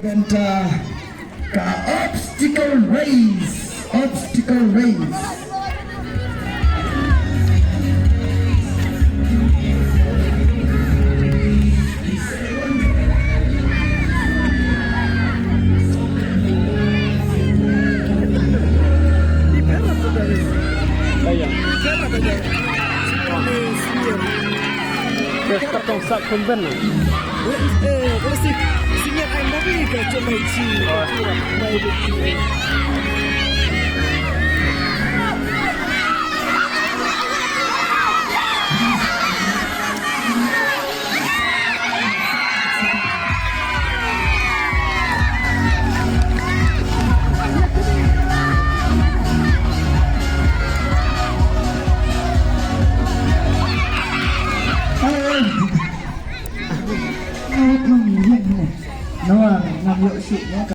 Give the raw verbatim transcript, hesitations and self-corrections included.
Bynta ka obstacle race, obstacle race. Best patong sa kumben na. Noah, ngam ïoh shuh, ya.